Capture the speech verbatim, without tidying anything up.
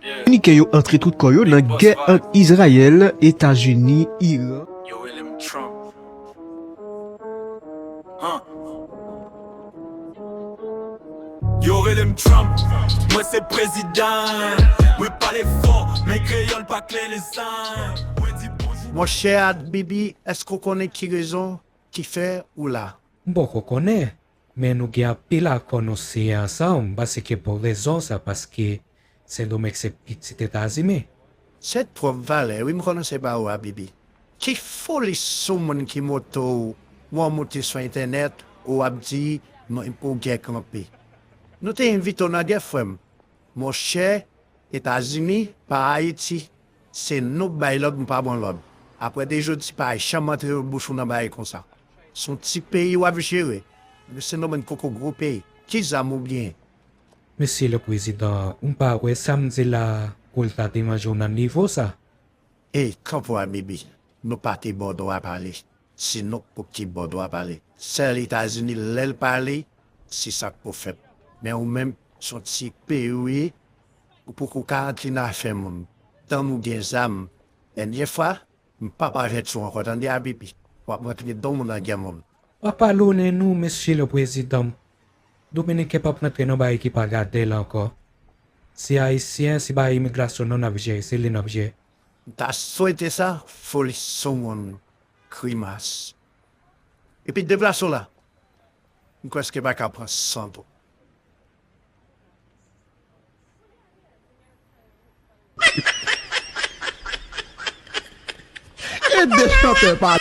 Dominiken yo antre tout kò yo nan gè ant Izrayèl, Etazini, Iran. Yo rele m Trump. Huh. Yo rele m Trump. Mwen se prezidan. Mwen pale fò, men kreyòl pa klè lesan. Mwen di bonjou. Monchè Bibi, èske w konnen ki rezon ki fè ou la? M poko konnen, men nou gen anpil akò nou siyen ansanm, m panse ke pou rezon sa, paske Sendomeng se pitit Etazini. Se twòp valè, wi, m konnen se pa ou a, Bibi. Ki foli sou moun ki montre w, w ap monte sou entènèt, ou ap di, non, pou gè kanpe. Nou te envite w nan gè, frè m. Monchè, Etazini pa Ayiti. Se nou k bay lòd, nou pa pran lòd. Apre de jodi, pa janm antre bouch ou nan bagay konsa. Se yon ti peyi w ap jere. Men se nou menm poko gwo peyi. Ki zam ou gen? Mesye le prezidan, m pa wè sa m di la pou l ta te manje w nan nivo sa. Ey, kanpe a, Bibi. Nou pa te ba w dwa pale. Se nou k pou ki ba w dwa pale. Sèl Etazini, lè l pale, se sa k pou fèt. Men ou menm, se yon ti peyi w ye, ou poko ka antre nan afè moun. Tann ou gen zam. Dènye fwa, m p ap avèti w ankò, tande a, Bibi. W ap rantre dan moun nan gè moun. Pa palonnen nou, mesye le prezidan. Dominiken p ap rantre nan bagay ki pa gade l ankò. Se Ayisyen, se bagay imigrasyon nou n ap jere, se li n ap jere. M ta swete sa, foli sou moun, grimas. Epi deplase w la. M kwè èske pa ka pran san tou. E de chantè pa